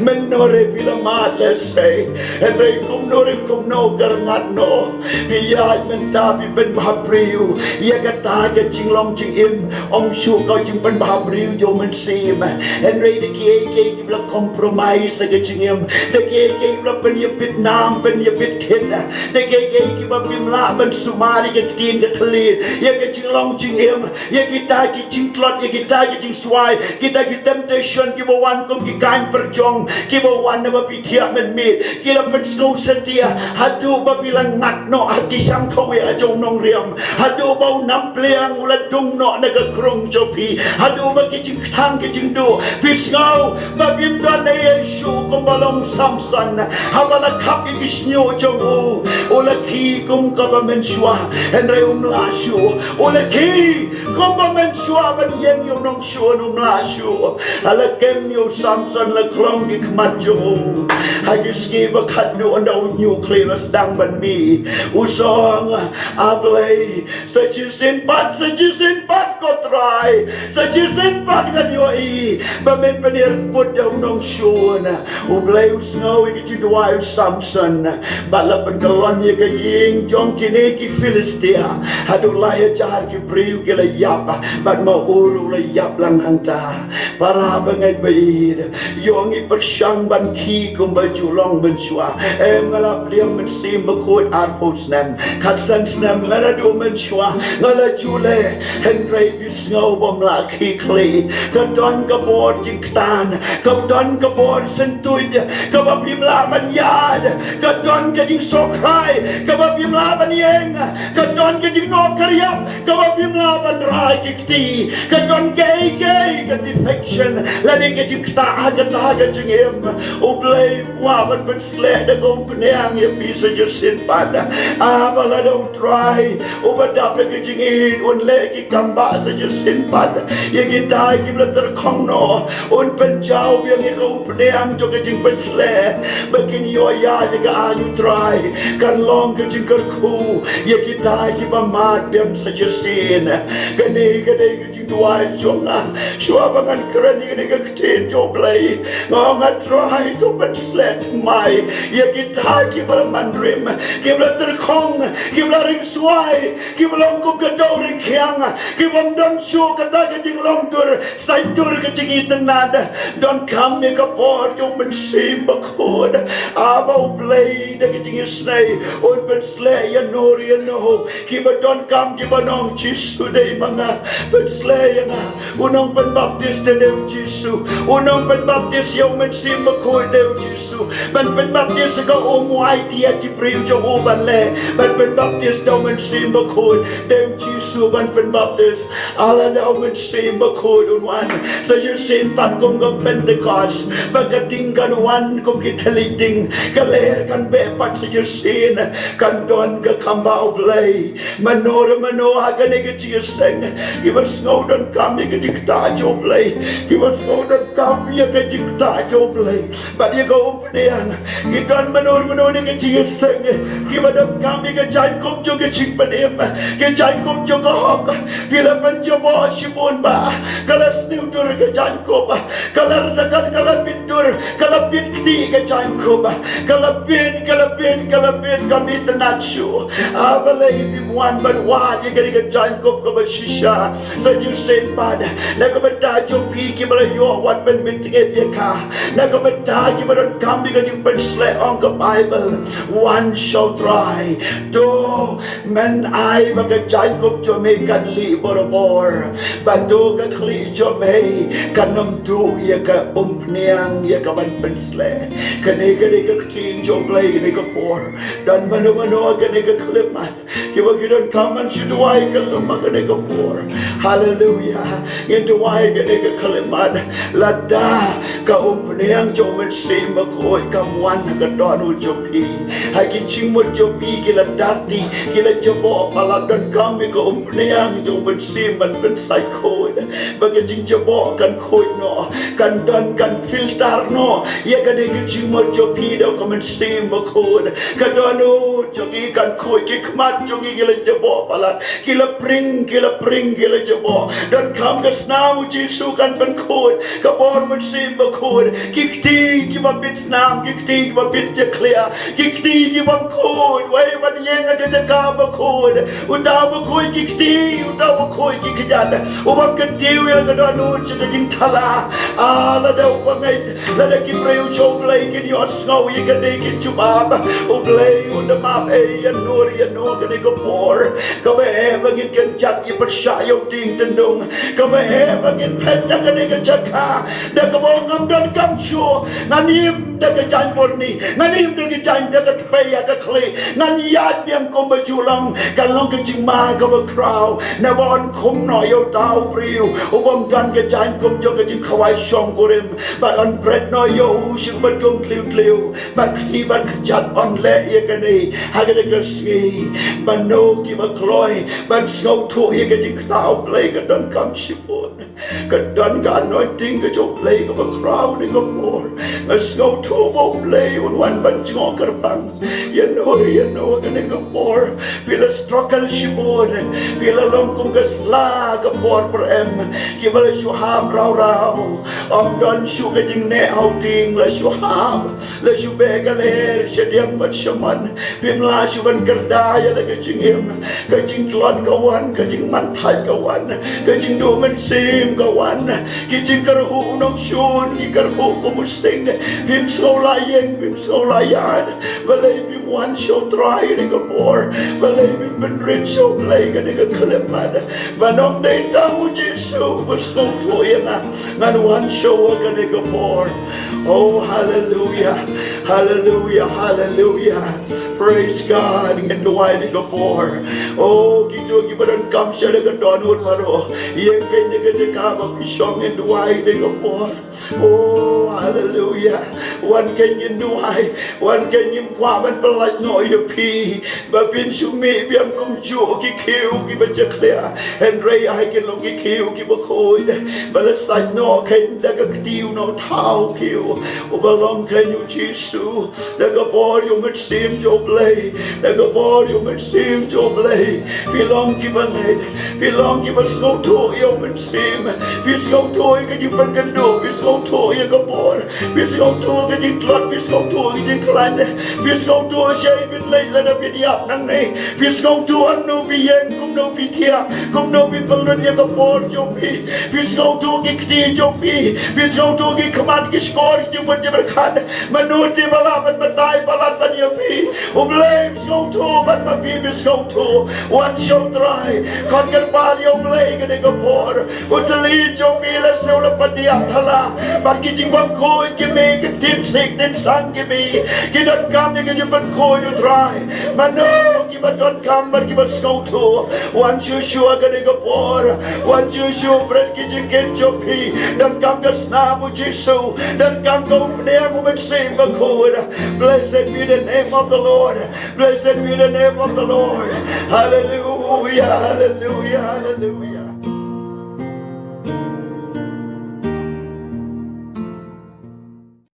Mynno re phi la mad lehse, hynrei kumno re kumno ka rngat noh, phi ïaid mynta phi pynbhabriew ïa kata ka jinglong jingim, ym shuh ka jingpynbhabriew jong U Mynsiem. Hynrei da kiei kiei kiba la compromise ha ka jingim, da kiei kiei kiba la pynïabit nam pynïabit thied, da kiei kiei kiba phim lah ban sumar ïa ka ktien ka thylliej, ïa ka jinglong jingim, ïa kita ki jingtlot, ïa kita ki jingswai, kita ki temptation kiba wan kum ki kaiñ pyrjong kiba wan naba phi thiah mynmiet, ki la pynsngew satia haduh ba phi la ngat noh ha ki shang kawei ha jong u nongriam, haduh ba u nampliang u la dung noh na ka krung jong phi, haduh ba ki jingkthang ki jingduh phi sngew ba phim don ei shuh. Kumba long Samson, haba la khap ïa ki shñiuh jong u, u la khie kum kaba mynshuwa, hynrei um lah shuh. U la khie kumba mynshuwa ban ïeng ïa u nongshun, um lah shuh. Ha la kem ïa u Samson la khlong ki khmat jong u. Ha ki sngi ba khatduh ynda u ñiuh khlieh la sdang ban mih, u ong, A Blei, sa shisien pat, sa shisien pat ko Trai, sa shisien pat ngan ïohi ba men pynïar put ïa u nongshun. U Blei u sngew ïa ka jingduwai u Samson bad la pynkyllon ïa ka ïing jong kine ki Philistia. Haduh lai hajar ki briew ki la ïap bad ma Ur u la ïap lang hangta. Para bangeit ba ïeit, ïoh ngi pyrshang ban khie kumba ju long mynshuwa. Em, nga la pdiang Mynsiem Bakhuid arphew snem, khatsan snem nga la duh mynshuwa, nga la ju leh, hynrei phi sngew bym lah khie khlieh. Ka don ka bor jingktan, ka don ka bor syntuid kaba phim lah ban ïaid, ka don ka jingsohkhrai kaba phim lah ban ïeng, ka don ka jingnoh kyrïap kaba phim lah ban rai ki kti, ka don kaei kaei ka defection lane ka jingktah ha kata ka jingim. U Blei u kwah ban pynsleh da ka umphniang ïa phi sa shisien pat. Ah, ba lada u Trai uba dap da ka jingïeit un leh ki kam bah sa shisien pat ïa kita kiba la tyrkhong noh, un pynjaw biang ïa ka umphniang jong ka jingpynsleh ba kin ïoh ïaid ïa ka aiñ u Trai, kan long ka jingkyrkhu ïa kita kiba mad biang sa shisien. Kane ka dei ka jingduwai jong nga shuwa ba ngan kren ïa kane ka ktien jong U Blei. Nga ong, A Trai, to pynsleh thymmai ïa kita kiba la manrim, kiba la tyrkhong, kiba la ringswai, kiba long kum ka dew ringkhiang, kibym don shuh kata ka jinglong dur sait dur ka jingitynnad. Donkam ïa ka bor jong U Mynsiem Bakhuid. Aba U Blei da ka jingisynei un pynsleh ïano re ïano kiba donkam, kiba ong, Jisu dei ma nga, pynsleh ïa nga. U nongpynbaptis te dei u Jisu. U nongpynbaptis ïa u Mynsiem Bakhuid dei u Jisu. Ban pynbaptis ka um u aiti ïa ki briew jong u ban leh. Ban pynbaptis da u Mynsiem Bakhuid dei u Jisu ban pynbaptis. Ala da u Mynsiem Bakhuid un wan. Sa shisien pat kum ka Pentekost. Ba ka ding kan wan kum ki thylliej ding. Ka lyer kan beh pat sa shisien. Kan don ka kham ba U Blei. Mano re mano ha kane ka jingïaseng. Kiba sngew donkam ïa ka jingktah jong U Blei. Kiba sngew donkam ïa ka jingktah jong U Blei. Bad ïa ka umphniang. Ki don mano re mano ha kane ka jingïaseng. Kiba donkam ïa ka jaiñkup jong ka jingpynim. Ka jaiñkup jong ka hok. Ki la pynjaboh shibun ba. Ka la sniew dur ka jaiñkup. Ka la, ka la, ka la bit dur, ka la bit kti ka jaiñkup. Ka la bit, ka la bit, ka la bit, ka bit itynnad shuh. A Blei, phim wan ban wad ïa kane ka jaiñkup kaba shisha. Sa shisien pat. Na ka bynta jong phi kiba la ïoh wat ban bit tngit ïa ka. Na ka bynta kiba donkam ïa ka jingpynsleh ong ka Baibl. Wan sha U Trai. To Men ai ba ka jaiñkup jong me kan lih borabor. Ba to ka khlieh jong me kan ym duh ïa ka umphniang ïa ka ban pynsleh. Kane, kane ka ktien jong U Blei kane ka por. Don mano mano kane ka khyllipmat. Kiba ki donkam ban shu duwai ka lum ha kane ka por. Haleluya. Ngin duwai kane ka khyllipmat. Lada ka umphniang jong U Mynsiem Bakhuid kam wan ha ka dohnud jong phi. Ha ki jingmut jong phi ki la dak ti, ki la jaboh palat, donkam ïa ka umphniang jong U Mynsiem ban pynshai khuid. Ba ka jingjaboh kan khuid noh, kan don kan filter noh ïa kane ka jingmut jong phi da U Mynsiem Bakhuid. Ka dohnud jong ngi kan khuid, ki khmat jong ngi ki la jaboh palat. Ki la pring, ki la pring, ki la jaboh. Donkam ka snam U Jisu kan pynkhuid. Ka bor U Mynsiem Bakhuid. Ki kti kiba bit snam, ki kti kiba bit jakhlia. Ki kti kibym khuid. Wei ban ïeng ha ka jaka bakhuid. Uta uba khuid ki kti, uta uba khuid ki kjat. Ubym kyntiew ïa ka dohnud sha ka jingthala. Ah, lada uba ngeit Lada ki briew jong U Blei kin ïohsngew ïa kane kin jubab. U Blei un da map ei ïa no ïa no kane ka por. Kaba eh ba ngin kynjat ïa pyrshah ïa u dieng tyndong. Kaba eh ba ngin phet na kane ka jaka. Da kaba ngam donkam shuh. Ngan im da ka jaiñ bor ni. Ngan im da ka jaiñ da ka tpei ïa ka khlieh. Ngan ïaid biang kumba ju long. Kan long ka jingma kaba khraw. Naba yn khum noh ïa uta u briew. Ubym don ka jaiñ kum jong ka jingkhawai shongkurim. Bad yn bret noh ïa u sha kaba dum tliw tliw. Bad kti bad kjat yn leh ïa kane. Ha kane ka sngi. Mano kiba kloi. Ban sngewthuh ïa ka jingktah U Blei ka donkam shibun. Ka don ka anointing ka jong U Blei kaba khraw ne ka por. Nga sngewthuh ba U Blei un wan ban jngoh kyrpang. Ïa no ïa no kane ka por. Phi la struggle shibun. Phi la long kum ka sla ka por pyrem. Kiba la shu hap raw raw. Ym don shuh ka jingneh ha u dieng la shu hap. La shu beh ka lyer shadiang bad shaman. Phim lah shuh ban kyrda ïa la ka jingim. Ka jingtlot ka wan, ka jingmanthait ka wan. Ka jingduh mynsiem ka wan. Ki jingkyrhuh nongshun, ki kyrhuh kum u sting. Phim sngew lah ïeng, phim sngew lah ïaid. Balei phim wan sha U Trai kane ka por. Balei phim pynrit sha U Blei kane ka khyllipmat. Ba ong dei tang U Jisu ba sngewthuh ïa nga. Ngan wan sha u ha kane ka por. Oh, hallelujah. Hallelujah, hallelujah. Praise God. Ngin duwai kane ka por. Oh, kito kiba donkam sha ka dohnud baroh. Ïeng kein na ka jaka ba phi shong, ngin duwai kane ka por. Oh, hallelujah. Wan kein ngin duwai. Wan kein ngim kwah ban pyllait noh ïa phi. Ba phin shu mih biang kumjuh ki khiew kiba jakhlia. Hynrei ai kin long ki khiew kiba khuid. Ba la sait noh kein da ka ktiew nongthaw khiew. Uba long kein U Jisu. Da ka bor ïa u Mynsiem jong U Blei. Da ka bor ïa u Mynsiem jong U Blei. Phi long kiba ngeit. Phi long kiba sngewthuh ïa u Mynsiem. Phi sngewthuh ïa ka jingpynkynduh. Phi sngewthuh ïa ka bor. Phi sngewthuh ïa ka jingtlot. Phi sngewthuh ïa ka jingkhlaiñ. Phi sngewthuh shaei phin leit lane phin ïap nangne. Phi sngewthuh hangno phi ïeng, kumno phi thiah, kumno phi pynlut ïa ka bor jong phi. Phi sngewthuh ki kti jong phi. Phi sngewthuh ki khmat, ki shkor, ki jingmut jingpyrkhat. Mano te ba lah ban batai palat ban ïa phi. U Blei sngewthuh, bad ma phi phi sngewthuh. Wan sha U Trai. Khot kyrpad ïa U Blei ka Ka por u tli jong mi la shu la pati a thala bad ki jingbam khuid ki mi, ki tin sik tin sang ki mi ki donkam ïa ki jingpynkhuid, u Trai. Mano ki ba donkam bad ki ba sngewthuh, wan shuh shuh ha kane ka por. Wan shuh shuh bret ki jingkit jong phi. Donkam ka snam u Jisu. Donkam ka u Mynsiem Bakhuid. Blessed be the name of the Lord. Blessed be the name of the Lord. Hallelujah, hallelujah, hallelujah.